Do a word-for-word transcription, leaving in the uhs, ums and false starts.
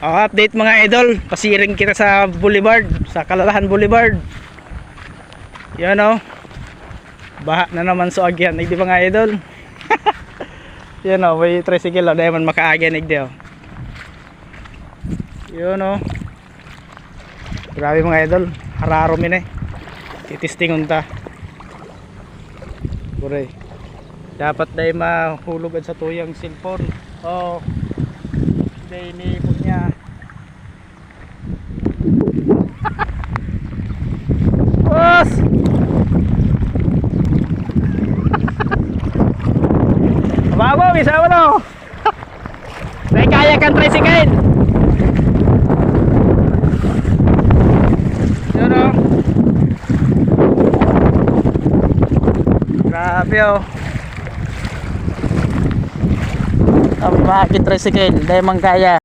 Ah, update mga idol, pasiring kita sa Boulevard, sa Kalalahan Boulevard. Yan o. Baha na naman sa agihan, di mga idol. Yan o, may tricycle o, dahil man makaagi na igdi o. Yun o. Grabe mga idol, hararo mi na eh. Titistingon ta. Buray. Dapat dai mahulog an satuyang cellphone. Oh. Dai ni po niya. Boss! Babaw, isa mo no? May kaya kang tricycle. Yun o. Grabe o. Ang bakit tricycle, dahil man kaya.